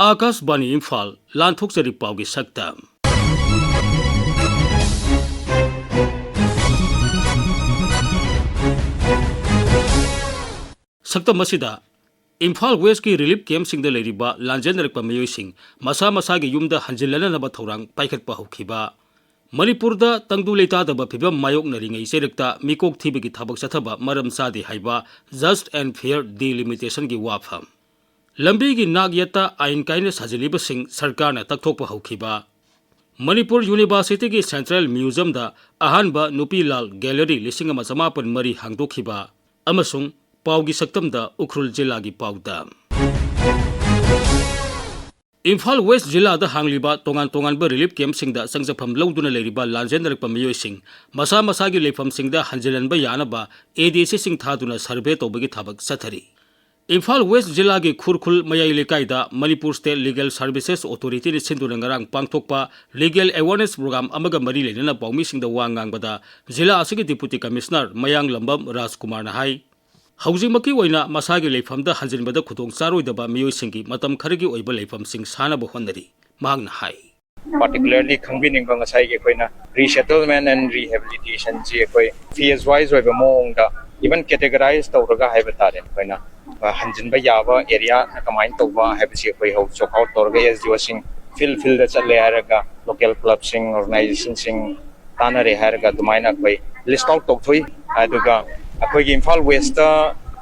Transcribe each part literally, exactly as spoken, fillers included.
ꯑꯥꯀꯥꯁꯕꯥꯅꯤ ꯏꯝꯐꯥꯜ, ꯂꯥꯟꯊꯣꯛꯆꯔꯤ ꯄꯥꯎꯒꯤ ꯁꯛꯇꯝ꯫ ꯁꯛꯇꯝ ꯑꯁꯤꯗ ꯏꯝꯐꯥꯜ ꯋꯦꯁꯀꯤ ꯔꯤꯂꯤꯐ ꯀꯦꯝꯞꯁꯤꯡꯗ ꯂꯩꯔꯤꯕ ꯂꯥꯟꯖꯦꯟꯅꯔꯛꯄ ꯃꯤꯑꯣꯏꯁꯤꯡ ꯃꯁꯥ ꯃꯁꯥꯒꯤ ꯌꯨꯝꯗ ꯍꯟꯖꯤꯜꯂꯅꯅꯕ ꯊꯧꯔꯥꯡ ꯄꯥꯏꯈꯠꯄ ꯍꯧꯈꯤꯕ, ꯃꯅꯤꯄꯨꯔꯗ ꯇꯪꯗꯨ ꯂꯩꯇꯥꯗꯕ ꯐꯤꯚꯝ ꯃꯥꯌꯣꯛꯅꯔꯤꯉꯩ ꯆꯩꯔꯛꯇ ꯃꯤꯀꯣꯛ ꯊꯤꯕꯒꯤ ꯊꯕꯛ ꯆꯠꯊꯕ ꯃꯔꯝ ꯆꯥꯗꯦ ꯍꯥꯏꯕ Just and Fair Delimitation-ꯒꯤ ꯋꯥꯐꯝ, ꯂꯝꯕꯤꯒꯤ ꯅꯥꯛ ꯌꯦꯠꯇ ꯑꯥꯏꯟ ꯀꯥꯏꯅ ꯁꯥꯖꯤꯜꯂꯤꯕꯁꯤꯡ ꯁꯔꯀꯥꯔꯅ ꯇꯛꯊꯣꯛꯄ ꯍꯧꯈꯤꯕ, ꯃꯅꯤꯄꯨꯔ ꯌꯨꯅꯤꯚꯔꯁꯤꯇꯤꯒꯤ ꯁꯦꯟꯇ꯭ꯔꯦꯜ ꯃ꯭ꯌꯨꯖꯤꯌꯝꯗ ꯑꯍꯥꯟꯕ ꯅꯨꯄꯤ ꯂꯥꯜ ꯒꯦꯂꯔꯤ ꯂꯤꯁꯤꯡ ꯑꯃ ꯆꯃꯥꯄꯟ ꯃꯔꯤ ꯍꯥꯡꯗꯣꯛꯈꯤꯕ ꯑꯃꯁꯨꯡ ꯄꯥꯎꯒꯤ ꯁꯛꯇꯝꯗ ꯎꯈ꯭ꯔꯨꯜ ꯖꯤꯂꯥꯒꯤ ꯄꯥꯎꯗꯝ꯫ ꯏꯝꯐꯥꯜ ꯋꯦꯁ ꯖꯤꯂꯥꯗ ꯍꯥꯡꯂꯤꯕ ꯇꯣꯉꯥꯟ ꯇꯣꯉꯥꯟꯕ ꯔꯤꯂꯤꯐ ꯀꯦꯝꯞꯁꯤꯡꯗ ꯆꯪꯖꯐꯝ ꯂꯧꯗꯨꯅ ꯂꯩꯔꯤꯕ ꯂꯥꯟꯖꯦꯟꯅꯔꯛꯄ ꯃꯤꯑꯣꯏꯁꯤꯡ ꯃꯁꯥ ꯃꯁꯥꯒꯤ ꯂꯩꯐꯝꯁꯤꯡꯗ ꯍꯟꯖꯤꯜꯍꯟꯕ ꯌꯥꯅꯕ ꯑꯦ ꯗꯤ ꯁꯤꯁꯤꯡ ꯊꯥꯗꯨꯅ ꯁꯔꯚꯦ ꯇꯧꯕꯒꯤ ꯊꯕꯛ ꯆꯠꯊꯔꯤ꯫ ꯏꯝꯐꯥꯜ ꯋꯦꯁ ꯖꯤꯂꯥꯒꯤ ꯈꯨꯔꯈꯨꯜ ꯃꯌꯥꯏ ꯂꯩꯀꯥꯏꯗ ꯃꯅꯤꯄꯨꯔ ꯁ꯭ꯇꯦꯠ ꯂꯤꯒꯦꯜ ꯁꯔꯚꯤꯁꯦꯁ ꯑꯣꯊꯣꯔꯤꯇꯤꯅ ꯁꯤꯟꯗꯨꯅ ꯉꯔꯥꯡ ꯄꯥꯡꯊꯣꯛꯄ ꯂꯤꯒꯦꯜ ꯑꯦꯋꯥꯔꯅꯦꯁ ꯄ꯭ꯔꯣꯒ꯭ꯔꯥꯝ ꯑꯃꯒ ꯃꯔꯤ ꯂꯩꯅꯅ ꯄꯥꯎꯃꯤꯁꯤꯡꯗ ꯋꯥ ꯉꯥꯡꯕꯗ ꯖꯤꯂꯥ ꯑꯁꯤꯒꯤ ꯗꯤꯄꯨꯇꯤ ꯀꯃꯤꯁꯅꯔ ꯃꯌꯥꯡꯂꯝꯕꯝ ꯔꯥꯖꯀꯨꯃꯥꯔꯅ ꯍꯥꯏ, ꯍꯧꯖꯤꯛꯃꯛꯀꯤ ꯑꯣꯏꯅ ꯃꯁꯥꯒꯤ ꯂꯩꯐꯝꯗ ꯍꯟꯖꯤꯟꯕꯗ ꯈꯨꯗꯣꯡ ꯆꯥꯔꯣꯏꯗꯕ ꯃꯤꯑꯣꯏꯁꯤꯡꯒꯤ ꯃꯇꯝ ꯈꯔꯒꯤ ꯑꯣꯏꯕ ꯂꯩꯐꯝꯁꯤꯡ ꯁꯥꯅꯕ ꯍꯣꯠꯅꯔꯤ꯫ ꯃꯍꯥꯛꯅ ꯍꯥꯏ꯫ Particularly ꯈꯪꯕꯤꯅꯤꯡꯕ ꯉꯁꯥꯏꯒꯤ ꯑꯩꯈꯣꯏꯅ resettlement and rehabilitation-ꯁꯤ ꯑꯩꯈꯣꯏ phase wise ꯑꯣꯏꯕ ꯃꯑꯣꯡꯗ, even categorize ꯇꯧꯔꯒ ꯍꯥꯏꯕ ꯇꯥꯔꯦ, ꯑꯩꯈꯣꯏꯅ, ꯑ, ꯍꯟꯖꯤꯟꯕ ꯌꯥꯕ area-ꯅ ꯀꯃꯥꯏꯅ ꯇꯧꯕ ꯍꯥꯏꯕꯁꯤ ꯑꯩꯈꯣꯏ ꯍꯧꯖꯤꯛ check out ꯇꯧꯔꯒ S D O-ꯁꯤꯡ field field-ꯗ ꯆꯠꯂꯦ ꯍꯥꯏꯔꯒ local club-ꯁꯤꯡ, organization-ꯁꯤꯡ ꯇꯥꯟꯅꯔꯦ ꯍꯥꯏꯔꯒ ꯑꯗꯨꯃꯥꯏꯅ ꯑꯩꯈꯣꯏ list out ꯇꯧꯊꯣꯛꯏ꯫ ꯑꯗꯨꯒ ꯑꯩꯈꯣꯏꯒꯤ ꯏꯝꯐꯥꯜ ꯋꯦꯁꯇ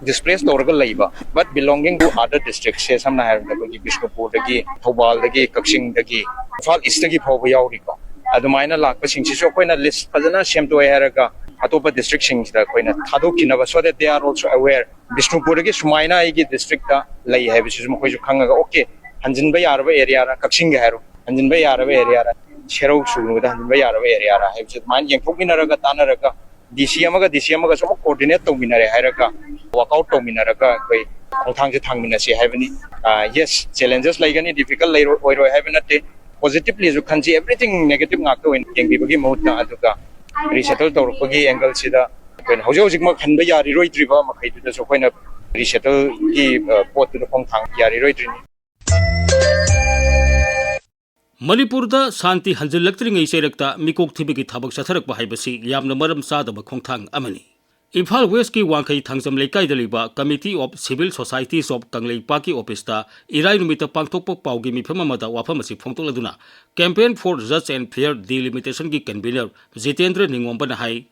displace ꯇꯧꯔꯒ ꯂꯩꯕ, but belonging to other district-ꯁꯦ, ꯁꯝꯅ ꯍꯥꯏꯔꯕꯗ ꯑꯩꯈꯣꯏꯒꯤ ꯕꯤꯁꯅꯨꯄꯨꯔꯗꯒꯤ, ꯊꯧꯕꯥꯜꯗꯒꯤ, ꯀꯛꯆꯤꯡꯗꯒꯤ, ꯏꯝꯐꯥꯜ ꯏꯁꯇꯒꯤ ꯐꯥꯎꯕ ꯌꯥꯎꯔꯤꯀꯣ꯫ ꯑꯗꯨꯃꯥꯏꯅ ꯂꯥꯛꯄꯁꯤꯡꯁꯤꯁꯨ ꯑꯩꯈꯣꯏꯅ list ꯐꯖꯅ ꯁꯦꯝꯗꯣꯛꯑꯦ ꯍꯥꯏꯔꯒ ꯑꯇꯣꯞꯄ district-ꯁꯤꯡꯁꯤꯗ ꯑꯩꯈꯣꯏꯅ ꯊꯥꯗꯣꯛꯈꯤꯅꯕ, so that they are also aware, ꯕꯤꯁꯅꯨꯄꯨꯔꯗꯒꯤ ꯁꯨꯃꯥꯏꯅ ꯑꯩꯒꯤ district-ꯇ ꯂꯩ ꯍꯥꯏꯕꯁꯤꯁꯨ ꯃꯈꯣꯏꯁꯨ ꯈꯪꯉꯒ, okay, ꯍꯟꯖꯤꯟꯕ ꯌꯥꯔꯕ area-ꯔ, ꯀꯛꯆꯤꯡꯒꯤ ꯍꯥꯏꯔꯣ, ꯍꯟꯖꯤꯟꯕ ꯌꯥꯔꯕ area-ꯔ, ꯁꯦꯔꯧ ꯁꯨꯡꯅꯨꯗ ꯍꯟꯖꯤꯟꯕ ꯌꯥꯔꯕ area-ꯔ ꯍꯥꯏꯕꯁꯦ ꯑꯗꯨꯃꯥꯏꯅ ꯌꯦꯡꯊꯣꯛꯃꯤꯟꯅꯔꯒ, ꯇꯥꯟꯅꯔꯒ, D C ꯑꯃꯒ D C ꯑꯃꯒꯁꯨ ꯑꯃꯨꯛ coordinate ꯇꯧꯃꯤꯟꯅꯔꯦ ꯍꯥꯏꯔꯒ, work out ꯇꯧꯃꯤꯟꯅꯔꯒ ꯑꯩꯈꯣꯏ ꯈꯣꯡꯊꯥꯡꯁꯦ ꯊꯥꯡꯃꯤꯟꯅꯁꯤ ꯍꯥꯏꯕꯅꯤ꯫ ꯑꯥ, yes, challenges ꯂꯩꯒꯅꯤ, difficult ꯂꯩꯔꯣꯏ, ꯑꯣꯏꯔꯣꯏ ꯍꯥꯏꯕ ꯅꯠꯇꯦ꯫ Positively-ꯁꯨ ꯈꯟꯁꯤ, everything negative ꯉꯥꯛꯇ ꯑꯣꯏꯅ ꯌꯦꯡꯕꯤꯕꯒꯤ ꯃꯍꯨꯠꯇ꯫ ꯑꯗꯨꯒ resettle ꯇꯧꯔꯛꯄꯒꯤ angle-ꯁꯤꯗ ꯑꯩꯈꯣꯏꯅ ꯍꯧꯖꯤꯛ ꯍꯧꯖꯤꯛꯃꯛ ꯍꯟꯕ ꯌꯥꯔꯤꯔꯣꯏꯗ꯭ꯔꯤꯕ ꯃꯈꯩꯗꯨꯗꯁꯨ ꯑꯩꯈꯣꯏꯅ resettle-ꯒꯤ, ꯑ, ꯄꯣꯠꯇꯨꯗ ꯈꯣꯡꯊꯥꯡ ꯌꯥꯔꯤꯔꯣꯏꯗ꯭ꯔꯤꯅꯤ꯫ ꯃꯅꯤꯄꯨꯔꯗ ꯁꯥꯟꯇꯤ ꯍꯟꯖꯤꯜꯂꯛꯇ꯭ꯔꯤꯉꯩ ꯆꯩꯔꯛꯇ ꯃꯤꯀꯣꯛ ꯊꯤꯕꯒꯤ ꯊꯕꯛ ꯆꯠꯊꯔꯛꯄ ꯍꯥꯏꯕꯁꯤ ꯌꯥꯝꯅ ꯃꯔꯝ ꯆꯥꯗꯕ ꯈꯣꯡꯊꯥꯡ ꯑꯃꯅꯤ꯫ ꯏꯝꯐꯥꯜ ꯋꯦꯁꯀꯤ ꯋꯥꯡꯈꯩ ꯊꯥꯡꯖꯝ ꯂꯩꯀꯥꯏꯗ ꯂꯩꯕ Committee of Civil Societies of ꯀꯪꯂꯩꯄꯥꯛꯀꯤ ꯑꯣꯐꯤꯁꯇ ꯏꯔꯥꯏ ꯅꯨꯃꯤꯠꯇ ꯄꯥꯡꯊꯣꯛꯄ ꯄꯥꯎꯒꯤ ꯃꯤꯐꯝ ꯑꯃꯗ ꯋꯥꯐꯝ ꯑꯁꯤ ꯐꯣꯡꯗꯣꯛꯂꯗꯨꯅ Campaign for Just and Fair Delimitation ꯒꯤ convener ꯖꯤꯇꯦꯟꯗ꯭ꯔ ꯅꯤꯡꯉꯣꯝꯕꯅ ꯍꯥꯏ,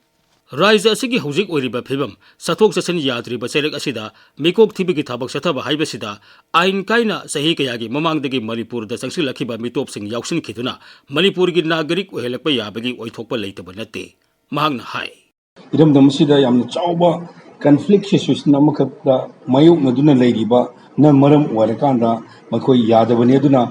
ꯔꯥꯖ꯭ꯌ ꯑꯁꯤꯒꯤ ꯍꯧꯖꯤꯛ ꯑꯣꯏꯔꯤꯕ ꯐꯤꯕꯝ, ꯆꯠꯊꯣꯛ ꯆꯠꯁꯤꯟ ꯌꯥꯗ꯭ꯔꯤꯕ ꯆꯩꯔꯛ ꯑꯁꯤꯗ ꯃꯤꯀꯣꯛ ꯊꯤꯕꯒꯤ ꯊꯕꯛ ꯆꯠꯊꯕ ꯍꯥꯏꯕꯁꯤꯗ ꯑꯥꯏꯟ ꯀꯥꯏꯅ ꯆꯍꯤ ꯀꯌꯥꯒꯤ ꯃꯃꯥꯡꯗꯒꯤ ꯃꯅꯤꯄꯨꯔꯗ ꯆꯪꯁꯤꯜꯂꯛꯈꯤꯕ ꯃꯤꯇꯣꯞꯁꯤꯡ ꯌꯥꯎꯁꯤꯟꯈꯤꯗꯨꯅ ꯃꯅꯤꯄꯨꯔꯒꯤ ꯅꯥꯒꯔꯤꯛ ꯑꯣꯏꯍꯜꯂꯛꯄ ꯌꯥꯕꯒꯤ ꯑꯣꯏꯊꯣꯛꯄ ꯂꯩꯇꯕ ꯅꯠꯇꯦ꯫ ꯃꯍꯥꯛꯅ ꯍꯥꯏ꯫ ꯏꯔꯝꯗꯝ ꯑꯁꯤꯗ ꯌꯥꯝꯅ ꯆꯥꯎꯕ conflict situation ꯑꯃꯈꯛꯇ ꯃꯥꯌꯣꯛꯅꯗꯨꯅ ꯂꯩꯔꯤꯕꯅ ꯃꯔꯝ ꯑꯣꯏꯔꯀꯥꯟꯗ ꯃꯈꯣꯏ ꯌꯥꯗꯕꯅꯤ꯫ ꯑꯗꯨꯅ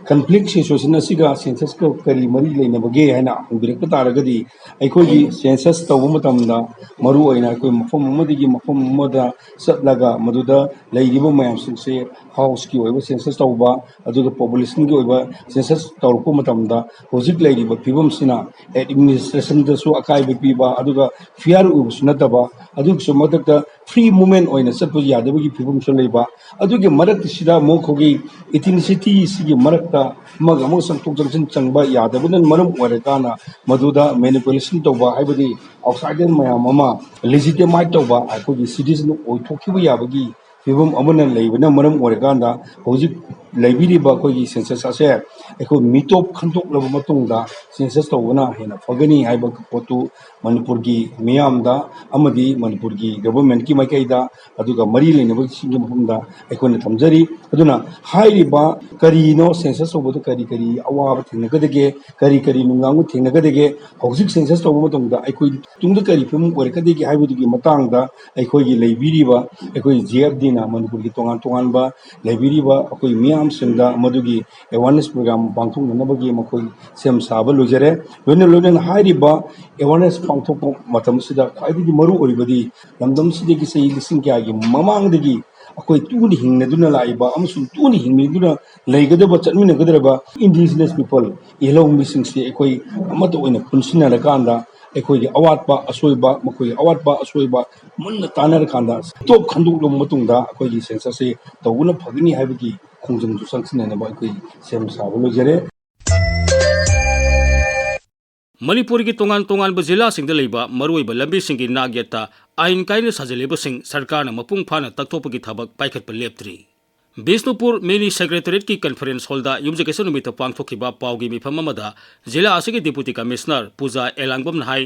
conflict situation ꯑꯁꯤꯒ censusꯀ ꯀꯔꯤ ꯃꯔꯤ ꯂꯩꯅꯕꯒꯦ ꯍꯥꯏꯅ ꯍꯪꯕꯤꯔꯛꯄ ꯇꯥꯔꯒꯗꯤ, ꯑꯩꯈꯣꯏꯒꯤ census ꯇꯧꯕ ꯃꯇꯝꯗ ꯃꯔꯨꯑꯣꯏꯅ ꯑꯩꯈꯣꯏ ꯃꯐꯝ ꯑꯃꯗꯒꯤ ꯃꯐꯝ ꯑꯃꯗ ꯆꯠꯂꯒ ꯃꯗꯨꯗ ꯂꯩꯔꯤꯕ ꯃꯌꯥꯝꯁꯤꯡꯁꯦ houseꯀꯤ ꯑꯣꯏꯕ census ꯇꯧꯕ, ꯑꯗꯨꯒ populationꯒꯤ ꯑꯣꯏꯕ census ꯇꯧꯔꯛꯄ ꯃꯇꯝꯗ ꯍꯧꯖꯤꯛ ꯂꯩꯔꯤꯕ ꯐꯤꯕꯝꯁꯤꯅ administrationꯗꯁꯨ ꯑꯀꯥꯏꯕ ꯄꯤꯕ, ꯑꯗꯨꯒ fair ꯑꯣꯏꯕꯁꯨ ꯅꯠꯇꯕ, ꯑꯗꯨꯒꯤꯁꯨ ꯃꯊꯛꯇ free movement ꯑꯣꯏꯅ ꯆꯠꯄ ꯌꯥꯗꯕꯒꯤ ꯐꯤꯕꯝꯁꯨ ꯂꯩꯕ, ꯑꯗꯨꯒꯤ ꯃꯔꯛꯁꯤꯗ ꯑꯃꯨꯛ ꯑꯩꯈꯣꯏꯒꯤ ethnicity ꯁꯤꯒꯤ ꯃꯔꯛꯇ ꯑꯃꯒ ꯑꯃꯒ ꯆꯪꯊꯣꯛ ꯆꯪꯁꯤꯟ ꯆꯪꯕ ꯌꯥꯗꯕꯅ ꯃꯔꯝ ꯑꯣꯏꯔꯀꯥꯟꯗ ꯃꯗꯨꯗ manipulation ꯇꯧꯕ, ꯍꯥꯏꯕꯗꯤ outsider ꯃꯌꯥꯝ ꯑꯃ legitimate ꯇꯧꯕ, ꯑꯩꯈꯣꯏꯒꯤ citizen ꯑꯣꯏꯊꯣꯛꯈꯤꯕ ꯌꯥꯕꯒꯤ ꯐꯤꯕꯝ ꯑꯃꯅ ꯂꯩꯕꯅ ꯃꯔꯝ ꯑꯣꯏꯔꯀꯥꯟꯗ ꯍꯧꯖꯤꯛ ꯂꯩꯕꯤꯔꯤꯕ ꯑꯩꯈꯣꯏꯒꯤ census ꯑꯁꯦ ꯑꯩꯈꯣꯏ ꯃꯤꯇꯣꯞ ꯈꯟꯗꯣꯛꯂꯕ ꯃꯇꯨꯡꯗ census ꯇꯧꯕꯅ ꯍꯦꯟꯅ ꯐꯒꯅꯤ ꯍꯥꯏꯕ ꯄꯣꯠꯇꯨ ꯃꯅꯤꯄꯨꯔꯒꯤ ꯃꯤꯌꯥꯝꯗ ꯑꯃꯗꯤ ꯃꯅꯤꯄꯨꯔꯒꯤ governmentꯀꯤ ꯃꯥꯏꯀꯩꯗ, ꯑꯗꯨꯒ ꯃꯔꯤ ꯂꯩꯅꯕꯁꯤꯡꯒꯤ ꯃꯐꯝꯗ ꯑꯩꯈꯣꯏꯅ ꯊꯝꯖꯔꯤ꯫ ꯑꯗꯨꯅ ꯍꯥꯏꯔꯤꯕ ꯀꯔꯤꯅꯣ, census ꯇꯧꯕꯗ ꯀꯔꯤ ꯀꯔꯤ ꯑꯋꯥꯕ ꯊꯦꯡꯅꯒꯗꯒꯦ, ꯀꯔꯤ ꯀꯔꯤ ꯅꯨꯡꯅꯥꯡꯕ ꯊꯦꯡꯅꯒꯗꯒꯦ, ꯍꯧꯖꯤꯛ census ꯇꯧꯕ ꯃꯇꯝꯗ ꯑꯩꯈꯣꯏ ꯇꯨꯡꯗ ꯀꯔꯤ ꯐꯤꯕꯝ ꯑꯣꯏꯔꯛꯀꯗꯒꯦ ꯍꯥꯏꯕꯗꯨꯒꯤ ꯃꯇꯥꯡꯗ ꯑꯩꯈꯣꯏꯒꯤ ꯂꯩꯕꯤꯔꯤꯕ, ꯑꯩꯈꯣꯏ JFDꯅ ꯃꯅꯤꯄꯨꯔꯒꯤ ꯇꯣꯉꯥꯟ ꯇꯣꯉꯥꯟꯕ ꯂꯩꯕꯤꯔꯤꯕ ꯑꯩꯈꯣꯏ ꯃꯤꯌꯥꯝꯁꯤꯡꯗ ꯃꯗꯨꯒꯤ awareness program ꯄꯥꯡꯊꯣꯛꯅꯅꯕꯒꯤ ꯃꯈꯣꯏ ꯁꯦꯝ ꯁꯥꯕ ꯂꯣꯏꯖꯔꯦ꯫ ꯂꯣꯏꯅ ꯂꯣꯏꯅꯅ ꯍꯥꯏꯔꯤꯕ awareness ꯄꯥꯡꯊꯣꯛꯄ ꯃꯇꯝꯁꯤꯗ ꯈ꯭ꯋꯥꯏꯗꯒꯤ ꯃꯔꯨ ꯑꯣꯏꯔꯤꯕꯗꯤ ꯂꯝꯗꯝꯁꯤꯗꯒꯤ ꯆꯍꯤ ꯂꯤꯁꯤꯡ ꯀꯌꯥꯒꯤ ꯃꯃꯥꯡꯗꯒꯤ ꯑꯩꯈꯣꯏ ꯇꯨꯅ ꯍꯤꯡꯅꯗꯨꯅ ꯂꯥꯛꯏꯕ ꯑꯃꯁꯨꯡ ꯇꯨꯅ ꯍꯤꯡꯃꯤꯟꯅꯗꯨꯅ ꯂꯩꯒꯗꯕ, ꯆꯠꯃꯤꯟꯅꯒꯗꯧꯔꯕ indigenous people, ꯏꯍꯧꯃꯤꯁꯤꯡꯁꯦ ꯑꯩꯈꯣꯏ ꯑꯃꯠꯇ ꯑꯣꯏꯅ ꯄꯨꯟꯁꯤꯟꯅꯔꯀꯥꯟꯗ ꯑꯩꯈꯣꯏꯒꯤ ꯑꯋꯥꯠꯄ ꯑꯁꯣꯏꯕ, ꯃꯈꯣꯏꯒꯤ ꯑꯋꯥꯠꯄ ꯑꯁꯣꯏꯕ ꯃꯨꯟꯅ ꯇꯥꯟꯅꯔꯀꯥꯟꯗ ꯇꯣꯞ ꯈꯟꯗꯣꯛꯂꯕ ꯃꯇꯨꯡꯗ ꯑꯩꯈꯣꯏꯒꯤ censusꯁꯦ ꯇꯧꯕꯅ ꯐꯒꯅꯤ ꯍꯥꯏꯕꯒꯤ ꯈꯣꯡꯖꯪꯁꯨ ꯆꯪꯁꯤꯟꯅꯅꯕ ꯑꯩꯈꯣꯏ ꯁꯦꯝ ꯁꯥꯕ ꯂꯣꯏꯖꯔꯦ꯫ ꯃꯅꯤꯄꯨꯔꯒꯤ ꯇꯣꯉꯥꯟ ꯇꯣꯉꯥꯟꯕ ꯖꯤꯂꯥꯁꯤꯡꯗ ꯂꯩꯕ ꯃꯔꯨꯑꯣꯏꯕ ꯂꯝꯕꯤꯁꯤꯡꯒꯤ ꯅꯥꯛꯌꯦꯠꯇ ꯑꯥꯏꯟ ꯀꯥꯏꯅ ꯁꯥꯖꯤꯜꯂꯤꯕꯁꯤꯡ ꯁꯔꯀꯥꯔꯅ ꯃꯄꯨꯡ ꯐꯥꯅ ꯇꯛꯊꯣꯛꯄꯒꯤ ꯊꯕꯛ ꯄꯥꯏꯈꯠꯄ ꯂꯦꯞꯇ꯭ꯔꯤ꯫ ꯕꯤꯁꯅꯨꯄꯨꯔ ꯃꯤꯅꯤ ꯁꯦꯀ꯭ꯔꯦꯇꯔꯤꯌꯦꯠꯀꯤ ꯀꯟꯐꯔꯦꯟꯁ ꯍꯣꯜꯗ ꯌꯨꯝꯖꯀꯩꯁ ꯅꯨꯃꯤꯠꯇ ꯄꯥꯡꯊꯣꯛꯈꯤꯕ ꯄꯥꯎꯒꯤ ꯃꯤꯐꯝ ꯑꯃꯗ ꯖꯤꯂꯥ ꯑꯁꯤꯒꯤ ꯗꯤꯄꯨꯇꯤ ꯀꯃꯤꯁꯅꯔ ꯄꯨꯖꯥ ꯑꯦꯂꯥꯡꯕꯝꯅ ꯍꯥꯏ,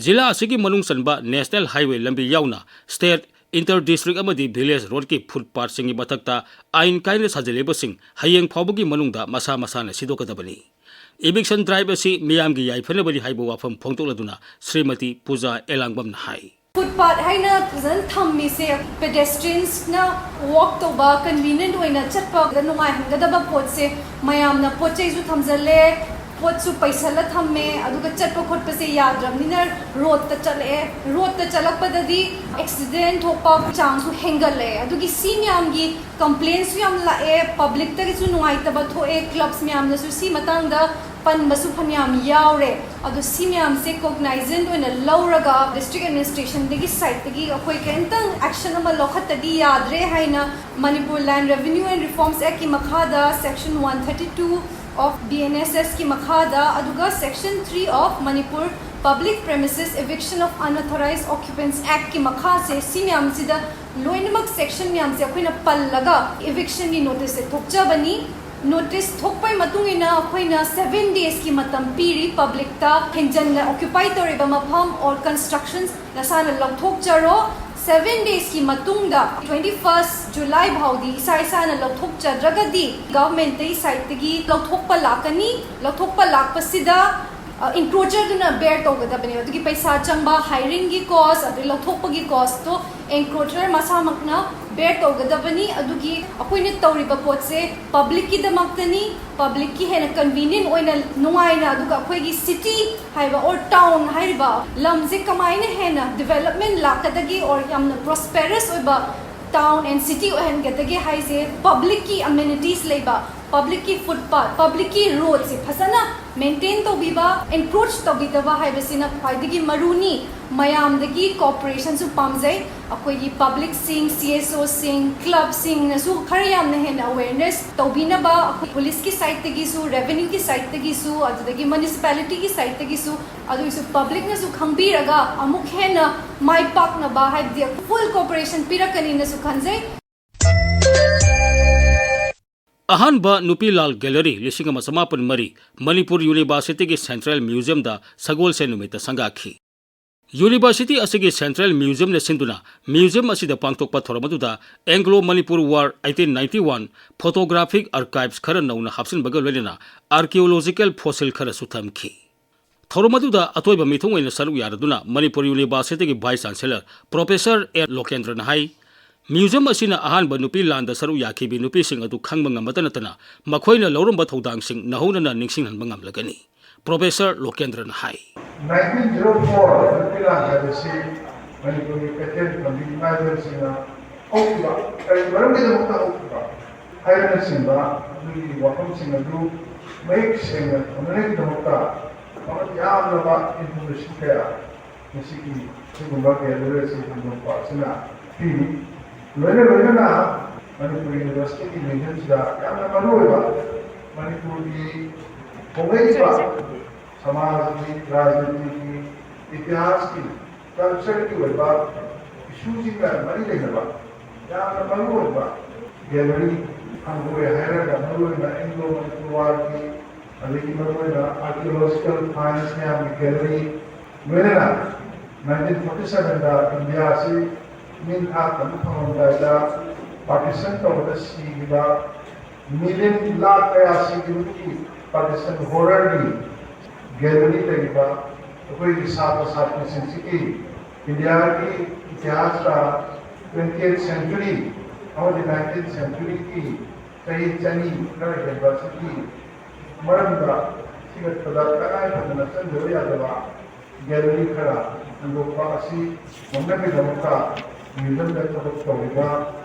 ꯖꯤꯂꯥ ꯑꯁꯤꯒꯤ ꯃꯅꯨꯡ ꯆꯟꯕ ꯅꯦꯁꯅꯦꯜ ꯍꯥꯏꯋꯦ ꯂꯝꯕꯤ ꯌꯥꯎꯅ ꯁ꯭ꯇꯦꯠ, ꯏꯟꯇꯔ ꯗꯤꯁꯇ꯭ꯔꯤꯛ ꯑꯃꯗꯤ ꯚꯤꯂꯦꯖ ꯔꯣꯗꯀꯤ ꯐꯨꯠꯄꯥꯠꯁꯤꯡꯒꯤ ꯃꯊꯛꯇ ꯑꯥꯏꯟ ꯀꯥꯏꯅ ꯁꯥꯖꯤꯜꯂꯤꯕꯁꯤꯡ ꯍꯌꯦꯡ ꯐꯥꯎꯕꯒꯤ ꯃꯅꯨꯡꯗ ꯃꯁꯥ ꯃꯁꯥꯅ ꯁꯤꯗꯣꯛꯀꯗꯕꯅꯤ꯫ ꯏꯚꯤꯛꯁꯟ ꯗ꯭ꯔꯥꯏꯚ ꯑꯁꯤ ꯃꯤꯌꯥꯝꯒꯤ ꯌꯥꯏꯐꯅꯕꯅꯤ ꯍꯥꯏꯕ ꯋꯥꯐꯝ ꯐꯣꯡꯗꯣꯛꯂꯗꯨꯅ ꯁ꯭ꯔꯤꯃꯇꯤ ꯄꯨꯖꯥ ꯑꯦꯂꯥꯡꯕꯝꯅ ꯍꯥꯏ꯫ ꯐꯨꯠꯄꯥꯠ ꯍꯥꯏꯅ ꯐꯖꯅ ꯊꯝꯃꯤꯁꯦ ꯄꯦꯗꯦꯁꯇ꯭ꯔꯤꯌꯟꯁꯅ ꯋꯥꯛ ꯇꯧꯕ, ꯀꯟꯚꯤꯅꯤꯌꯦꯟꯠ ꯑꯣꯏꯅ ꯆꯠꯄꯗ ꯅꯨꯡꯉꯥꯏꯍꯟꯒꯗꯕ ꯄꯣꯠꯁꯦ, ꯃꯌꯥꯝꯅ ꯄꯣꯠ ꯆꯩꯁꯨ ꯊꯝꯖꯜꯂꯦ, ꯄꯣꯠꯁꯨ ꯄꯩꯁꯜꯂ ꯊꯝꯃꯦ, ꯑꯗꯨꯒ ꯆꯠꯄ ꯈꯣꯠꯄꯁꯦ ꯌꯥꯗ꯭ꯔꯕꯅꯤꯅ ꯔꯣꯗꯇ ꯆꯠꯂꯛꯑꯦ꯫ ꯔꯣꯗꯇ ꯆꯠꯂꯛꯄꯗꯗꯤ ꯑꯦꯛꯁꯤꯗꯦꯟꯠ ꯊꯣꯛꯄ ꯆꯥꯡꯁꯨ ꯍꯦꯟꯒꯠꯂꯛꯑꯦ꯫ ꯑꯗꯨꯒꯤ ꯁꯤ ꯃꯌꯥꯝꯒꯤ ꯀꯝꯄ꯭ꯂꯦꯟꯁꯨ ꯌꯥꯝ ꯂꯥꯛꯑꯦ, ꯄꯕ꯭ꯂꯤꯛꯇꯒꯤꯁꯨ ꯅꯨꯡꯉꯥꯏꯇꯕ ꯊꯣꯛꯑꯦ, ꯀ꯭ꯂꯕꯁ ꯃꯌꯥꯝꯅꯁꯨ ꯁꯤ ꯃꯇꯥꯡꯗ ꯄꯟꯕꯁꯨ ꯐꯅꯌꯥꯝ ꯌꯥꯎꯔꯦ꯫ ꯑꯗꯣ ꯁꯤ ꯃꯌꯥꯝꯁꯦ ꯀꯣꯒꯅꯥꯏꯖꯦꯟꯠ ꯑꯣꯏꯅ ꯂꯧꯔꯒ ꯗꯤꯁꯇ꯭ꯔꯤꯛ ꯑꯦꯗꯃꯤꯅꯤꯁꯇ꯭ꯔꯦꯁꯟꯗꯒꯤ ꯁꯥꯏꯠꯇꯒꯤ ꯑꯩꯈꯣꯏ ꯀꯔꯤꯝꯇꯪ ꯑꯦꯛꯁꯟ ꯑꯃ ꯂꯧꯈꯠꯇꯗꯤ ꯌꯥꯗ꯭ꯔꯦ ꯍꯥꯏꯅ ꯃꯅꯤꯄꯨꯔ ꯂꯦꯟꯗ ꯔꯦꯚꯤꯅ꯭ꯌꯨ ꯑꯦꯟ ꯔꯤꯐꯣꯔꯝꯁ ꯑꯦꯛꯀꯤ ꯃꯈꯥꯗ section one thirty two of B N S S ꯀꯤ ꯃꯈꯥꯗ, ꯑꯗꯨꯒ section three of Manipur Public Premises Eviction of Unauthorized Occupants Act ꯀꯤ ꯃꯈꯥꯁꯦ, ꯁꯤ ꯃꯌꯥꯝꯁꯤꯗ ꯂꯣꯏꯅꯃꯛ ꯁꯦꯛꯁꯟ ꯃꯌꯥꯝꯁꯦ ꯑꯩꯈꯣꯏꯅ ꯄꯜꯂꯒ ꯏꯚꯤꯛꯁꯟꯒꯤ ꯅꯣꯇꯤꯁꯁꯦ ꯊꯣꯛꯆꯕꯅꯤ꯫ ꯅꯣꯇꯤꯁ ꯊꯣꯛꯄꯩ ꯃꯇꯨꯡ ꯏꯟꯅ ꯑꯩꯈꯣꯏꯅ seven days ꯀꯤ ꯃꯇꯝ ꯄꯤꯔꯤ ꯄꯕ꯭ꯂꯤꯛꯇ, ꯍꯦꯟꯖꯟꯅ ꯑꯣꯀ꯭ꯌꯨꯄꯥꯏ ꯇꯧꯔꯤꯕ ꯃꯐꯝ or constructions ꯅꯁꯥꯅ ꯂꯧꯊꯣꯛꯆꯔꯣ꯫ Seven days ꯀꯤ ꯃꯇꯨꯡꯗ twenty first July ꯐꯥꯎꯗꯤ ꯏꯁꯥ ꯏꯁꯥꯅ ꯂꯧꯊꯣꯛꯆꯗ꯭ꯔꯒꯗꯤ ꯒꯚꯔꯟꯃꯦꯟꯠꯇꯒꯤ ꯁꯥꯏꯠꯇꯒꯤ ꯂꯧꯊꯣꯛꯄ ꯂꯥꯛꯀꯅꯤ꯫ ꯂꯧꯊꯣꯛꯄ ꯂꯥꯛꯄꯁꯤꯗ, ꯑ, ꯏꯟꯀ꯭ꯔꯣꯆꯔꯗꯨꯅ ꯕꯦꯌꯔ ꯇꯧꯒꯗꯕꯅꯦ꯫ ꯑꯗꯨꯒꯤ ꯄꯩꯁꯥ ꯆꯪꯕ, ꯍꯥꯏꯔꯤꯡꯒꯤ ꯀꯣꯁ, ꯑꯗꯩ ꯂꯧꯊꯣꯛꯄꯒꯤ ꯀꯣꯁꯇꯣ ꯏꯟꯀ꯭ꯔꯣꯆꯔ ꯃꯁꯥꯃꯛꯅ ꯕꯦꯌꯔ ꯇꯧꯒꯗꯕꯅꯤ꯫ ꯑꯗꯨꯒꯤ ꯑꯩꯈꯣꯏꯅ ꯇꯧꯔꯤꯕ ꯄꯣꯠꯁꯦ ꯄꯕ꯭ꯂꯤꯛꯀꯤꯗꯃꯛꯇꯅꯤ, ꯄꯕ꯭ꯂꯤꯛꯀꯤ ꯍꯦꯟꯅ ꯀꯟꯚꯤꯅꯤꯌꯦꯟꯠ ꯑꯣꯏꯅ ꯅꯨꯡꯉꯥꯏꯅ, ꯑꯗꯨꯒ ꯑꯩꯈꯣꯏꯒꯤ ꯁꯤꯇꯤ ꯍꯥꯏꯕ or ꯇꯥꯎꯟ ꯍꯥꯏꯔꯤꯕ ꯂꯝꯁꯦ ꯀꯃꯥꯏꯅ ꯍꯦꯟꯅ ꯗꯤꯕꯦꯂꯞꯃꯦꯟꯠ ꯂꯥꯛꯀꯗꯒꯦ or ꯌꯥꯝꯅ ꯄ꯭ꯔꯣꯁꯄꯦꯔꯁ ꯑꯣꯏꯕ ꯇꯥꯎꯟ ꯑꯦꯟ ꯁꯤꯇꯤ ꯑꯣꯏꯍꯟꯒꯗꯒꯦ ꯍꯥꯏꯁꯦ ꯄꯕ꯭ꯂꯤꯛꯀꯤ ꯑꯃꯦꯅꯤꯇꯤꯁ ꯂꯩꯕ, ꯄꯕ꯭ꯂꯤꯛꯀꯤ ꯐꯨꯠꯄꯥꯠ, ꯄꯕ꯭ꯂꯤꯛꯀꯤ ꯔꯣꯗꯁꯦ ꯐꯖꯅ ꯃꯦꯟꯇꯦꯟ ꯇꯧꯕꯤꯕ, ꯑꯦꯟꯀ꯭ꯔꯣꯆ ꯇꯧꯕꯤꯗꯕ ꯍꯥꯏꯕꯁꯤꯅ ꯈ꯭ꯋꯥꯏꯗꯒꯤ ꯃꯔꯨꯅꯤ꯫ ꯃꯌꯥꯝꯗꯒꯤ ꯀꯣꯑꯣꯄꯔꯦꯁꯟꯁꯨ ꯄꯥꯝꯖꯩ꯫ ꯑꯩꯈꯣꯏꯒꯤ ꯄꯕ꯭ꯂꯤꯛꯁꯤꯡ, ꯁꯤ ꯑꯦꯁ ꯑꯣꯁꯤꯡ, ꯀ꯭ꯂꯕꯁꯤꯡꯅꯁꯨ ꯈꯔ ꯌꯥꯝꯅ ꯍꯦꯟꯅ ꯑꯋꯦꯔꯅꯦꯁ ꯇꯧꯕꯤꯅꯕ, ꯑꯩꯈꯣꯏ ꯄꯨꯂꯤꯁꯀꯤ ꯁꯥꯏꯠꯇꯒꯤꯁꯨ, ꯔꯦꯚꯦꯅ꯭ꯌꯨꯒꯤ ꯁꯥꯏꯠꯇꯒꯤꯁꯨ, ꯑꯗꯨꯗꯒꯤ ꯃ꯭ꯌꯨꯅꯤꯁꯤꯄꯥꯂꯤꯇꯤꯒꯤ ꯁꯥꯏꯠꯇꯒꯤꯁꯨ, ꯑꯗꯨꯒꯤꯁꯨ ꯄꯕ꯭ꯂꯤꯛꯅꯁꯨ ꯈꯪꯕꯤꯔꯒ ꯑꯃꯨꯛ ꯍꯦꯟꯅ ꯃꯥꯏ ꯄꯥꯛꯅꯕ, ꯍꯥꯏꯕꯗꯤ ꯐꯨꯜ ꯀꯣꯑꯣꯄꯔꯦꯁꯟ ꯄꯤꯔꯛꯀꯅꯤꯅꯁꯨ ꯈꯟꯖꯩ꯫ ꯑꯍꯥꯟꯕ ꯅꯨꯄꯤ ꯂꯥꯜ ꯒꯦꯂꯔꯤ ꯂꯤꯁꯤꯡ ꯑꯃ ꯆꯃꯥꯄꯟ ꯃꯔꯤ ꯃꯅꯤꯄꯨꯔ ꯌꯨꯅꯤꯚꯔꯁꯤꯇꯤꯒꯤ ꯁꯦꯟꯇ꯭ꯔꯦꯜ ꯃ꯭ꯌꯨꯖꯤꯌꯝꯗ ꯁꯒꯣꯜꯁꯦꯟ ꯅꯨꯃꯤꯠꯇ ꯁꯪꯒꯥꯈꯤ꯫ ꯌꯨꯅꯤꯚꯔꯁꯤꯇꯤ ꯑꯁꯤꯒꯤ ꯁꯦꯟꯇ꯭ꯔꯦꯜ ꯃ꯭ꯌꯨꯖꯤꯌꯝꯅ ꯁꯤꯟꯗꯨꯅ ꯃ꯭ꯌꯨꯖꯤꯌꯝ ꯑꯁꯤꯗ ꯄꯥꯡꯊꯣꯛꯄ ꯊꯧꯔꯝ ꯑꯗꯨꯗ Anglo Manipur war eighteen ninety one photographic ꯑꯥꯔꯀꯥꯏꯚꯁ ꯈꯔ ꯅꯧꯅ ꯍꯥꯞꯆꯤꯟꯕꯒ ꯂꯣꯏꯅꯅ ꯑꯥꯔꯀꯤꯑꯣꯂꯣꯖꯤꯀꯦꯜ ꯐꯣꯁꯤꯜ ꯈꯔꯁꯨ ꯊꯝꯈꯤ꯫ ꯊꯧꯔꯝ ꯑꯗꯨꯗ ꯑꯇꯣꯏꯕ ꯃꯤꯊꯨꯡ ꯑꯣꯏꯅ ꯁꯔꯨꯛ ꯌꯥꯔꯗꯨꯅ ꯃꯅꯤꯄꯨꯔ ꯌꯨꯅꯤꯚꯔꯁꯤꯇꯤꯒꯤ ꯚꯥꯏꯁ ꯆꯥꯟꯁꯦꯂꯔ ꯄ꯭ꯔꯣꯐꯦꯁꯔ ꯑꯦ ꯂꯣꯀꯦꯟꯗ꯭ꯔꯅ ꯍꯥꯏ, ꯃ꯭ꯌꯨꯖꯤꯌꯝ ꯑꯁꯤꯅ ꯑꯍꯥꯟꯕ ꯅꯨꯄꯤ ꯂꯥꯟꯗ ꯁꯔꯨꯛ ꯌꯥꯈꯤꯕꯤ ꯅꯨꯄꯤꯁꯤꯡ ꯑꯗꯨ ꯈꯪꯕ ꯉꯝꯕꯇ ꯅꯠꯇꯅ ꯃꯈꯣꯏꯅ ꯂꯧꯔꯝꯕ ꯊꯧꯗꯥꯡꯁꯤꯡ ꯅꯧꯍꯧꯅꯅ ꯅꯤꯡꯁꯤꯡꯍꯟꯕ ꯉꯝꯂꯒꯅꯤ꯫ ꯄ꯭ꯔꯣꯐꯦꯁꯔ ꯂꯣꯀꯦꯟꯗ꯭ꯔꯅ ꯍꯥꯏ꯫ ꯅꯥꯏꯟꯇꯤꯟ ꯖꯤꯔꯣ ꯐꯣꯔ ꯅꯨꯄꯤ ꯂꯥꯟ ꯍꯥꯏꯕꯁꯤ ꯃꯅꯤꯄꯨꯔꯒꯤ ꯀꯩꯊꯦꯜ ꯐꯝꯕꯤ ꯏꯃꯥ ꯏꯕꯦꯜꯁꯤꯡꯅ ꯍꯧꯈꯤꯕ, ꯀꯔꯤ ꯃꯔꯝꯒꯤꯗꯃꯛꯇ ꯍꯧꯈꯤꯕ ꯍꯥꯏꯕꯅꯆꯤꯡꯕ ꯑꯗꯨꯒꯤ ꯋꯥꯐꯝꯁꯤꯡ ꯑꯗꯨ ꯃꯌꯦꯛ ꯁꯦꯡꯅ ꯊꯝꯅꯉꯥꯏꯒꯤꯗꯃꯛꯇ ꯃꯃꯜ ꯌꯥꯝꯂꯕ ꯏꯟꯐꯣꯔꯃꯦꯁꯟ ꯀꯌꯥ ꯉꯁꯤꯒꯤ ꯑꯁꯤꯒꯨꯝꯕ ꯒꯦꯂꯔꯤ ꯑꯁꯤ ꯍꯥꯡꯗꯣꯛꯄ ꯑꯁꯤꯅ ꯄꯤꯔꯤ꯫ ꯂꯣꯏꯅ ꯂꯣꯏꯅꯅ ꯃꯅꯤꯄꯨꯔ ꯌꯨꯅꯤꯚꯔꯁꯤꯇꯤꯒꯤ ꯃ꯭ꯌꯨꯖꯤꯌꯝꯁꯤꯗ ꯌꯥꯝꯅ ꯃꯔꯨꯑꯣꯏꯕ ꯃꯅꯤꯄꯨꯔꯒꯤ ꯍꯣꯡꯂꯛꯏꯕ ꯁꯃꯥꯖꯒꯤ, ꯔꯥꯖꯅꯤꯇꯤꯒꯤ, ꯏꯇꯤꯍꯥꯁꯀꯤ, ꯀꯜꯆꯔꯒꯤ ꯑꯣꯏꯕ ꯏꯁꯨꯁꯤꯡꯒ ꯃꯔꯤ ꯂꯩꯅꯕ ꯌꯥꯝꯅ ꯃꯔꯨꯑꯣꯏꯕ ꯒꯦꯂꯔꯤ ꯍꯥꯡꯗꯣꯛꯑꯦ ꯍꯥꯏꯔꯒ ꯃꯔꯨꯑꯣꯏꯅ ꯑꯦꯡꯒ꯭ꯂꯣ ꯃꯅꯤꯄꯨꯔ ꯋꯥꯔꯒꯤ ꯑꯗꯒꯤ ꯃꯔꯨꯑꯣꯏꯅ ꯑꯥꯔꯀꯤꯑꯣꯂꯣꯖꯤꯀꯦꯜ ꯐꯥꯏꯟꯁ ꯃꯌꯥꯝꯒꯤ ꯒꯦꯂꯔꯤ ꯂꯣꯏꯅꯅ ꯅꯥꯏꯟꯇꯤꯟ ꯐꯣꯔꯇꯤ ꯁꯚꯦꯟꯗ ꯏꯟꯗꯤꯌꯥ ꯑꯁꯤ ꯅꯤꯡꯈꯥ ꯇꯝꯕ ꯐꯪꯂꯝꯗꯥꯏꯗ ꯄꯥꯔꯇꯤꯁꯟ ꯇꯧꯕꯗ ꯁꯤꯈꯤꯕ ꯃꯤꯂꯤꯌꯟ ꯂꯥꯈ ꯀꯌꯥ ꯁꯤꯈꯤꯕꯒꯤ ꯄꯥꯔꯇꯤꯁꯟ ꯍꯣꯔꯔꯒꯤ ꯒꯦꯂꯔꯤ ꯂꯩꯔꯤꯕ ꯑꯩꯈꯣꯏꯒꯤ ꯁꯥꯇ꯭ꯔ ꯁꯥꯇ꯭ꯔꯤꯁꯤꯡꯁꯤꯒꯤ ꯏꯟꯗꯤꯌꯥꯒꯤ ꯏꯇꯤꯍꯥꯁꯇ ꯇ꯭ꯋꯦꯟꯇꯤ ꯑꯩꯠ ꯁꯦꯟꯆꯨꯔꯤ ꯑꯃꯗꯤ ꯅꯥꯏꯟꯇꯤꯟ ꯁꯦꯟꯆꯨꯔꯤꯒꯤ ꯆꯍꯤ ꯆꯅꯤ ꯈꯔ ꯍꯦꯟꯕ ꯑꯁꯤꯒꯤ ꯃꯔꯝꯗ ꯊꯤꯒꯠꯄꯗ ꯇꯉꯥꯏ ꯐꯗꯅ ꯆꯪꯗꯕ ꯌꯥꯗꯕ ꯒꯦꯂꯔꯤ ꯈꯔ ꯍꯥꯡꯗꯣꯛꯄ ꯑꯁꯤ ꯉꯝꯅꯕꯒꯤꯗꯃꯛꯇ ꯃ꯭ꯌꯨꯖꯤꯌꯝꯗ ꯊꯕꯛ ꯇꯧꯔꯤꯕ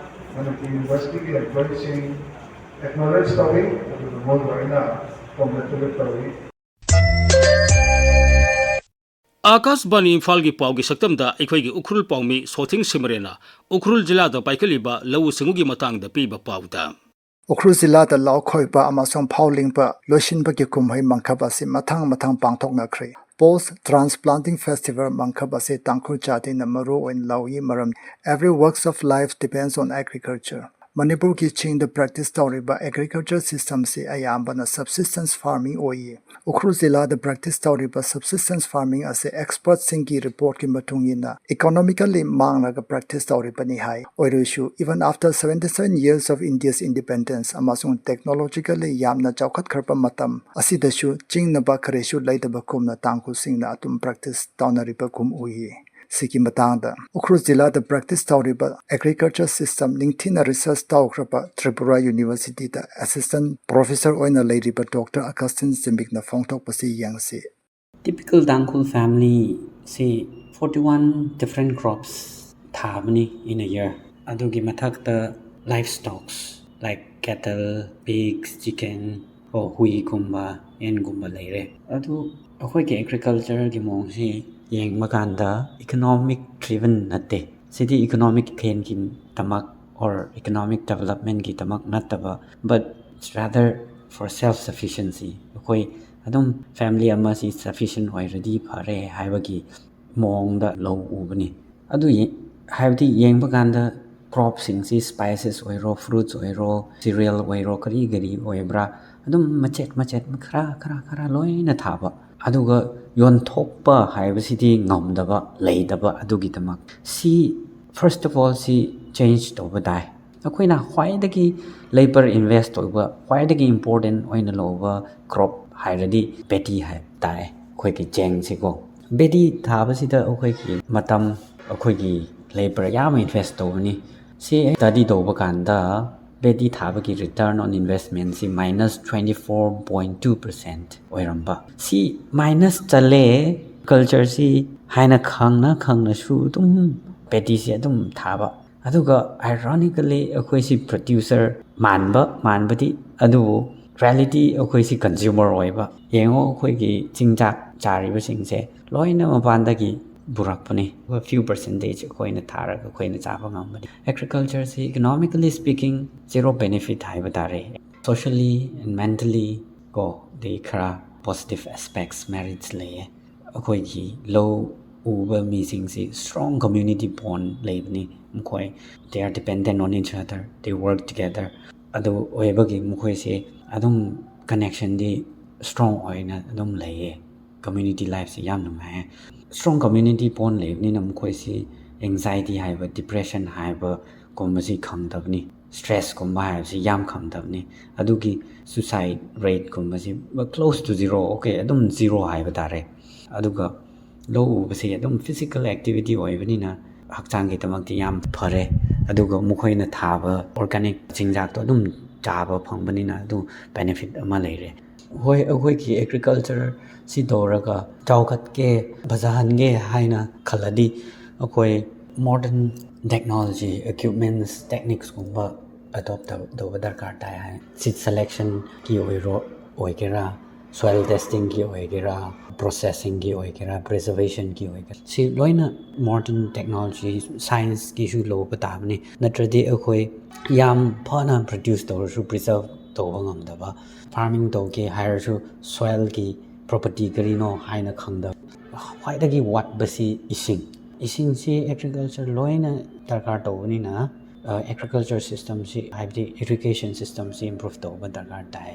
ꯃꯅꯤꯄꯨꯔ ꯌꯨꯅꯤꯚꯔꯁꯤꯇꯤꯒꯤ ꯑꯦꯝꯄ꯭ꯂꯣꯌꯤꯁꯤꯡ ꯑꯦꯛꯅꯣꯂꯦꯖ ꯇꯧꯏ, ꯑꯗꯨꯒ ꯃꯣꯏꯕꯨ ꯑꯩꯅ congratulate ꯇꯧꯏ꯫ ꯑꯥꯀꯥꯁꯕꯥꯅꯤ ꯏꯝꯐꯥꯜꯒꯤ ꯄꯥꯎꯒꯤ ꯁꯛꯇꯝꯗ ꯑꯩꯈꯣꯏꯒꯤ ꯎꯈ꯭ꯔꯨꯜ ꯄꯥꯎꯃꯤ ꯁꯣꯊꯤꯡ ꯁꯤꯃꯔꯦꯟꯅ ꯎꯈ꯭ꯔꯨꯜ ꯖꯤꯂꯥꯗ ꯄꯥꯏꯈꯠꯂꯤꯕ ꯂꯧꯎ ꯁꯤꯡꯎꯒꯤ ꯃꯇꯥꯡꯗ ꯄꯤꯕ ꯄꯥꯎꯗ꯫ ꯎꯈ꯭ꯔꯨꯜ ꯖꯤꯂꯥꯗ ꯂꯧ ꯈꯣꯏꯕ ꯑꯃꯁꯨꯡ ꯐꯧ ꯂꯤꯡꯕ ꯂꯣꯏꯁꯤꯟꯕꯒꯤ ꯀꯨꯝꯍꯩ ꯃꯪꯈꯞ ꯑꯁꯤ ꯃꯊꯪ ꯃꯊꯪ ꯄꯥꯡꯊꯣꯛꯅꯈ꯭ꯔꯦ꯫ Post Transplanting Festival ꯃꯪꯈꯞ ꯑꯁꯤ ꯇꯥꯡꯈꯨꯜ ꯖꯥꯇꯤꯅ ꯃꯔꯨ ꯑꯣꯏꯅ ꯂꯧꯏ, ꯃꯔꯝ every walks of life depends on agriculture꯫ ꯃꯅꯤꯄꯨꯔꯒꯤ ꯆꯤꯡꯗ practice ꯇꯧꯔꯤꯕ agriculture system ꯁꯤ ꯑꯌꯥꯝꯕꯅ subsistence farming ꯑꯣꯏꯌꯦ꯫ ꯎꯈ꯭ꯔꯨꯜ ꯖꯤꯂꯥꯗ practice ꯇꯧꯔꯤꯕ subsistence farming ꯑꯁꯤ expert ꯁꯤꯡꯒꯤ report ꯀꯤ ꯃꯇꯨꯡ ꯏꯟꯅ economically ꯃꯥꯡꯂꯒ practice ꯇꯧꯔꯤꯕꯅꯤ ꯍꯥꯏ꯫ ꯑꯣꯏꯔꯁꯨ, even after seventy seven years of India's independence ꯑꯃꯁꯨꯡ technologically ꯌꯥꯝꯅ ꯆꯥꯎꯈꯠꯈ꯭ꯔꯕ ꯃꯇꯝ ꯑꯁꯤꯗꯁꯨ ꯆꯤꯡꯅꯕ ꯀꯔꯤꯁꯨ ꯂꯩꯇꯕꯒꯨꯝꯅ ꯇꯥꯡꯈꯨꯜꯁꯤꯡꯅ ꯑꯗꯨꯝ practice ꯇꯧꯅꯔꯤꯕꯒꯨꯝ ꯎꯏ꯫ ꯁꯤꯒꯤ ꯃꯇꯥꯡꯗ ꯎꯈ꯭ꯔꯨꯜ ꯖꯤꯂꯥꯗ practice ꯇꯧꯔꯤꯕ agriculture system ꯅꯤꯡꯊꯤꯅ research ꯇꯧꯈ꯭ꯔꯕ ꯇ꯭ꯔꯤꯄꯨꯔꯥ University ꯗ assistant professor ꯑꯣꯏꯅ ꯂꯩꯔꯤꯕ Doctor Augustine ꯖꯤꯃꯤꯛꯅ ꯐꯣꯡꯗꯣꯛꯄꯁꯤ ꯌꯦꯡꯁꯤ꯫ Typical Tangkhul family ꯁꯤ forty one different crops ꯊꯥꯕꯅꯤ in a year꯫ ꯑꯗꯨꯒꯤ ꯃꯊꯛꯇ livestock like cattle, pigs, chicken, ꯑꯣ ꯍꯨꯏꯒꯨꯝꯕ, ꯌꯦꯟꯒꯨꯝꯕ ꯂꯩꯔꯦ꯫ ꯑꯗꯨ ꯑꯩꯈꯣꯏꯒꯤ agriculture ꯒꯤ ꯃꯑꯣꯡꯁꯤ ꯌꯦꯡꯕ ꯀꯥꯟꯗ economic driven ꯅꯠꯇꯦ꯫ ꯁꯤꯗꯤ economic gain ꯒꯤꯗꯃꯛ or economic development ꯒꯤꯗꯃꯛ ꯅꯠꯇꯕ, but it's rather for self sufficiency꯫ ꯑꯩꯈꯣꯏ ꯑꯗꯨꯝ family ꯑꯃꯁꯤ sufficient ꯑꯣꯏꯔꯗꯤ ꯐꯔꯦ ꯍꯥꯏꯕꯒꯤ ꯃꯑꯣꯡꯗ ꯂꯧ ꯎꯕꯅꯤ꯫ ꯑꯗꯨ ꯌꯦ- ꯍꯥꯏꯕꯗꯤ ꯌꯦꯡꯕ ꯀꯥꯟꯗ crop ꯁꯤꯡꯁꯤ spices ꯑꯣꯏꯔꯣ, fruits ꯑꯣꯏꯔꯣ, cereal ꯑꯣꯏꯔꯣ, ꯀꯔꯤ ꯀꯔꯤ ꯑꯣꯏꯕ꯭ꯔꯥ, ꯑꯗꯨꯝ ꯃꯆꯦꯠ ꯃꯆꯦꯠ ꯈꯔ ꯈꯔ ꯈꯔ ꯂꯣꯏꯅ ꯊꯥꯕ꯫ ꯑꯗꯨꯒ ꯌꯣꯟꯊꯣꯛꯄ ꯍꯥꯏꯕꯁꯤꯗꯤ ꯉꯝꯗꯕ, ꯂꯩꯇꯕ꯫ ꯑꯗꯨꯒꯤꯗꯃꯛ ꯁꯤ first of all ꯁꯤ change ꯇꯧꯕ ꯇꯥꯏ꯫ ꯑꯩꯈꯣꯏꯅ ꯈ꯭ꯋꯥꯏꯗꯒꯤ labour invest ꯇꯧꯕ, ꯈ꯭ꯋꯥꯏꯗꯒꯤ important ꯑꯣꯏꯅ ꯂꯧꯕ crop ꯍꯥꯏꯔꯗꯤ paddy ꯍꯥꯏꯕ ꯇꯥꯔꯦ, ꯑꯩꯈꯣꯏꯒꯤ ꯆꯦꯡꯁꯤꯀꯣ꯫ Paddy ꯊꯥꯕꯁꯤꯗ ꯑꯩꯈꯣꯏꯒꯤ ꯃꯇꯝ, ꯑꯩꯈꯣꯏꯒꯤ labour ꯌꯥꯝ invest ꯇꯧꯕꯅꯤ꯫ ꯁꯤ study ꯇꯧꯕ ꯀꯥꯟꯗ paddy ꯊꯥꯕꯒꯤ return on investment ꯁꯤ minus twenty four point two percent ꯑꯣꯏꯔꯝꯕ꯫ ꯁꯤ minus ꯆꯠꯂꯦ, culture ꯁꯤ ꯍꯥꯏꯅ ꯈꯪꯅ ꯈꯪꯅꯁꯨ ꯑꯗꯨꯝ paddy ꯁꯤ ꯑꯗꯨꯝ ꯊꯥꯕ꯫ ꯑꯗꯨꯒ ironically ꯑꯩꯈꯣꯏꯁꯤ producer ꯃꯥꯟꯕ, ꯃꯥꯟꯕꯗꯤ, ꯑꯗꯨꯕꯨ ꯔꯤꯌꯦꯂꯤꯇꯤ ꯑꯩꯈꯣꯏꯁꯤ ꯀꯟꯖ꯭ꯌꯨꯃꯔ ꯑꯣꯏꯕ꯫ ꯌꯦꯡꯉꯣ, ꯑꯩꯈꯣꯏꯒꯤ ꯆꯤꯟꯖꯥꯛ ꯆꯥꯔꯤꯕꯁꯤꯡꯁꯦ ꯂꯣꯏꯅ ꯃꯄꯥꯟꯗꯒꯤ ꯄꯨꯔꯛꯄꯅꯤ꯫ ꯑꯩꯈꯣꯏ ꯐ꯭ꯌꯨ ꯄꯔꯁꯦꯟꯇꯦꯖ ꯑꯩꯈꯣꯏꯅ ꯊꯥꯔꯒ ꯑꯩꯈꯣꯏꯅ ꯆꯥꯕ ꯉꯝꯕꯅꯤ꯫ ꯑꯦꯒ꯭ꯔꯤꯀꯜꯆꯔꯁꯤ, ꯏꯀꯣꯅꯣꯃꯤꯀꯦꯂꯤ ꯁ꯭ꯄꯤꯀꯤꯡ, ꯖꯦꯔꯣ ꯕꯦꯅꯤꯐꯤꯠ ꯍꯥꯏꯕ ꯇꯥꯔꯦ꯫ ꯁꯣꯁꯤꯌꯦꯜꯂꯤ ꯑꯦꯟ ꯃꯦꯟꯇꯦꯜꯂꯤ ꯀꯣ, ꯑꯗꯩ ꯈꯔ ꯄꯣꯖꯤꯇꯤꯚ ꯑꯦꯁꯄꯦꯛꯁ, ꯃꯦꯔꯤꯠꯁ ꯂꯩꯌꯦ꯫ ꯑꯩꯈꯣꯏꯒꯤ ꯂꯧ ꯎꯕ ꯃꯤꯁꯤꯡꯁꯤ ꯁ꯭ꯇ꯭ꯔꯣꯡ ꯀꯝꯃ꯭ꯌꯨꯅꯤꯇꯤ ꯕꯣꯟ ꯂꯩꯕꯅꯤ꯫ ꯃꯈꯣꯏ, they are dependent on each other, they work together꯫ ꯑꯗꯨ ꯑꯣꯏꯕꯒꯤ ꯃꯈꯣꯏꯁꯦ ꯑꯗꯨꯝ ꯀꯅꯦꯛꯁꯟꯗꯤ ꯁ꯭ꯇ꯭ꯔꯣꯡ ꯑꯣꯏꯅ ꯑꯗꯨꯝ ꯂꯩꯌꯦ꯫ ꯀꯝꯃ꯭ꯌꯨꯅꯤꯇꯤ ꯂꯥꯏꯐꯁꯤ ꯌꯥꯝ ꯅꯨꯡꯉꯥꯏꯌꯦ꯫ ꯁ꯭ꯇ꯭ꯔꯣꯡ ꯀꯝꯃ꯭ꯌꯨꯅꯤꯇꯤ ꯕꯣꯟ ꯂꯩꯕꯅꯤꯅ ꯃꯈꯣꯏꯁꯤ ꯑꯦꯡꯖꯥꯏꯇꯤ ꯍꯥꯏꯕ, ꯗꯤꯄ꯭ꯔꯦꯁꯟ ꯍꯥꯏꯕꯒꯨꯝꯕꯁꯤ ꯈꯪꯗꯕꯅꯤ꯫ ꯁ꯭ꯇ꯭ꯔꯦꯁꯀꯨꯝꯕ ꯍꯥꯏꯕꯁꯤ ꯌꯥꯝ ꯈꯪꯗꯕꯅꯤ꯫ ꯑꯗꯨꯒꯤ ꯁꯨꯁꯥꯏꯠ ꯔꯦꯠꯀꯨꯝꯕꯁꯤ close to zero, okay, ꯑꯗꯨꯝ ꯖꯤꯔꯣ ꯍꯥꯏꯕ ꯇꯥꯔꯦ꯫ ꯑꯗꯨꯒ ꯂꯧ ꯎꯕꯁꯤ ꯑꯗꯨꯝ ꯐꯤꯖꯤꯀꯦꯜ ꯑꯦꯛꯇꯤꯚꯤꯇꯤ ꯑꯣꯏꯕꯅꯤꯅ ꯍꯛꯆꯥꯡꯒꯤꯗꯃꯛꯇꯤ ꯌꯥꯝ ꯐꯔꯦ꯫ ꯑꯗꯨꯒ ꯃꯈꯣꯏꯅ ꯊꯥꯕ ꯑꯣꯔꯒꯥꯅꯤꯛ ꯆꯤꯟꯖꯥꯛꯇꯣ ꯑꯗꯨꯝ ꯆꯥꯕ ꯐꯪꯕꯅꯤꯅ ꯑꯗꯨ ꯕꯦꯅꯤꯐꯤꯠ ꯑꯃ ꯂꯩꯔꯦ꯫ ꯍꯣꯏ, ꯑꯩꯈꯣꯏꯒꯤ ꯑꯦꯒ꯭ꯔꯤꯀꯜꯆꯔ ꯁꯤ ꯇꯧꯔꯒ ꯆꯥꯎꯈꯠꯀꯦ, ꯐꯖꯍꯟꯒꯦ ꯍꯥꯏꯅ ꯈꯜꯂꯗꯤ ꯑꯩꯈꯣꯏ ꯃꯣꯗꯔꯟ ꯇꯦꯛꯅꯣꯂꯣꯖꯤ, ꯏꯀ꯭ꯋꯤꯞꯃꯦꯟꯁ, ꯇꯦꯛꯅꯤꯛꯁꯀꯨꯝꯕ ꯑꯦꯗꯣꯞ ꯇꯧ-, ꯇꯧꯕ ꯗꯔꯀꯥꯔ ꯇꯥꯏ ꯍꯥꯏ꯫ ꯁꯤꯠ ꯁꯦꯂꯦꯛꯁꯟꯒꯤ ꯑꯣꯏꯔꯣ, ꯑꯣꯏꯒꯦꯔꯥ, ꯁꯣꯏꯜ ꯇꯦꯁꯇꯤꯡꯒꯤ ꯑꯣꯏꯒꯦꯔꯥ, ꯄ꯭ꯔꯣꯁꯦꯁꯤꯡꯒꯤ ꯑꯣꯏꯒꯦꯔꯥ, ꯄ꯭ꯔꯤꯖꯔꯕꯦꯁꯟꯒꯤ ꯑꯣꯏꯒꯦꯔꯥ, ꯁꯤ ꯂꯣꯏꯅ ꯃꯣꯗꯔꯟ ꯇꯦꯛꯅꯣꯂꯣꯖꯤ, ꯁꯥꯏꯟꯁꯀꯤꯁꯨ ꯂꯧꯕ ꯇꯥꯕꯅꯤ꯫ ꯅꯠꯇ꯭ꯔꯗꯤ ꯑꯩꯈꯣꯏ ꯌꯥꯝ ꯐꯅ ꯄ꯭ꯔꯗ꯭ꯌꯨꯁ ꯇꯧꯔꯁꯨ ꯄ꯭ꯔꯤꯖꯔꯕ ꯇꯧꯕ ꯉꯝꯗꯕ, ꯐꯥꯔꯃꯤꯡ ꯇꯧꯒꯦ ꯍꯥꯏꯔꯁꯨ ꯁꯣꯏꯜꯒꯤ ꯄ꯭ꯔꯣꯄꯔꯇꯤ ꯀꯔꯤꯅꯣ ꯍꯥꯏꯅ ꯈꯪꯗꯕ꯫ ꯈ꯭ꯋꯥꯏꯗꯒꯤ ꯋꯥꯠꯄꯁꯤ ꯏꯁꯤꯡ꯫ ꯏꯁꯤꯡꯁꯤ ꯑꯦꯒ꯭ꯔꯤꯀꯜꯆꯔ ꯂꯣꯏꯅ ꯗꯔꯀꯥꯔ ꯇꯧꯕꯅꯤꯅ, ꯑꯦꯒ꯭ꯔꯤꯀꯜꯆꯔ ꯁꯤꯁꯇꯝꯁꯤ, ꯍꯥꯏꯕꯗꯤ ꯏꯔꯤꯒꯦꯁꯟ ꯁꯤꯁꯇꯝꯁꯤ ꯏꯝꯄ꯭ꯔꯨꯚ ꯇꯧꯕ ꯗꯔꯀꯥꯔ ꯇꯥꯏ꯫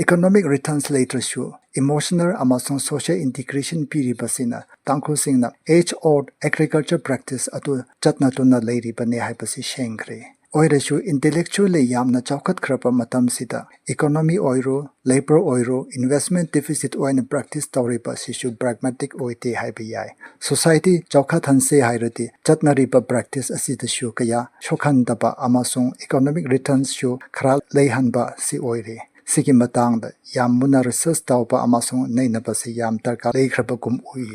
ꯏꯀꯣꯅꯣꯃꯤꯛ ꯔꯤꯇꯔꯟꯁ ꯂꯩꯇ꯭ꯔꯁꯨ, ꯏꯃꯣꯁꯅꯦꯜ ꯑꯃꯁꯨꯡ ꯁꯣꯁꯤꯌꯦꯜ ꯏꯟꯇꯤꯒ꯭ꯔꯦꯁꯟ ꯄꯤꯔꯤꯕꯁꯤꯅ ꯇꯥꯡꯈꯨꯜꯁꯤꯡꯅ ꯑꯦꯖ ꯑꯣꯜꯗ ꯑꯦꯒ꯭ꯔꯤꯀꯜꯆꯔ ꯄ꯭ꯔꯦꯛꯇꯤꯁ ꯑꯗꯨ ꯆꯠꯅꯗꯨꯅ ꯂꯩꯔꯤꯕꯅꯤ ꯍꯥꯏꯕꯁꯤ ꯁꯦꯡꯈ꯭ꯔꯦ꯫ ꯑꯣꯏꯔꯁꯨ, ꯏꯟꯇꯦꯂꯦꯛꯆꯨꯋꯦꯜꯂꯤ ꯌꯥꯝꯅ ꯆꯥꯎꯈꯠꯈ꯭ꯔꯕ ꯃꯇꯝꯁꯤꯗ ꯏꯀꯣꯅꯣꯃꯤ ꯑꯣꯏꯔꯣ, ꯂꯦꯕꯔ ꯑꯣꯏꯔꯣ, ꯏꯟꯚꯦꯁ꯭ꯠꯃꯦꯟ ꯗꯤꯐꯤꯁꯤꯠ ꯑꯣꯏꯅ ꯄ꯭ꯔꯦꯛꯇꯤꯁ ꯇꯧꯔꯤꯕ ꯑꯁꯤꯁꯨ ꯄ꯭ꯔꯦꯒꯃꯦꯇꯤꯛ ꯑꯣꯏꯗꯦ ꯍꯥꯏꯕ ꯌꯥꯏ꯫ ꯁꯣꯁꯥꯏꯇꯤ ꯆꯥꯎꯈꯠꯍꯟꯁꯦ ꯍꯥꯏꯔꯗꯤ ꯆꯠꯅꯔꯤꯕ ꯄ꯭ꯔꯦꯛꯇꯤꯁ ꯑꯁꯤꯗꯁꯨ ꯀꯌꯥ ꯁꯣꯛꯍꯟꯗꯕ ꯑꯃꯁꯨꯡ ꯏꯀꯣꯅꯣꯃꯤꯛ ꯔꯤꯇꯔꯟꯁꯁꯨ ꯈꯔ ꯂꯩꯍꯟꯕ ꯑꯁꯤ ꯑꯣꯏꯔꯦ꯫ ꯁꯤꯒꯤ ꯃꯇꯥꯡꯗ ꯌꯥꯝ ꯃꯨꯟꯅ ꯔꯤꯁꯔꯆ ꯇꯧꯕ ꯑꯃꯁꯨꯡ ꯅꯩꯅꯕꯁꯤ ꯌꯥꯝ ꯗꯔꯀꯥꯔ ꯂꯩꯈ꯭ꯔꯕꯒꯨꯝ ꯎꯏ꯫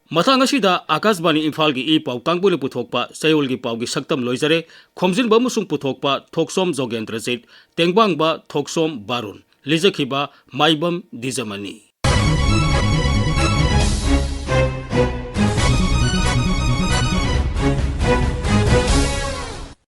ꯃꯇꯥꯡ ꯑꯁꯤꯗ ꯑꯥꯀꯥꯁꯕꯥꯅꯤ ꯏꯝꯐꯥꯜꯒꯤ ꯏ ꯄꯥꯎ ꯀꯥꯡꯕꯨꯅ ꯄꯨꯊꯣꯛꯄ ꯆꯌꯣꯜꯒꯤ ꯄꯥꯎꯒꯤ ꯁꯛꯇꯝ ꯂꯣꯏꯖꯔꯦ꯫ ꯈꯣꯝꯖꯤꯟꯕ ꯑꯃꯁꯨꯡ ꯄꯨꯊꯣꯛꯄ ꯊꯣꯛꯆꯣꯝ ꯖꯣꯒꯦꯟꯗ꯭ꯔꯖꯤꯠ, ꯇꯦꯡꯕꯥꯡꯕ ꯊꯣꯛꯆꯣꯝ ꯕꯥꯔꯨꯟ, ꯂꯤꯖꯈꯤꯕ ꯃꯥꯏꯕꯝ ꯗꯤꯖꯃꯅꯤ꯫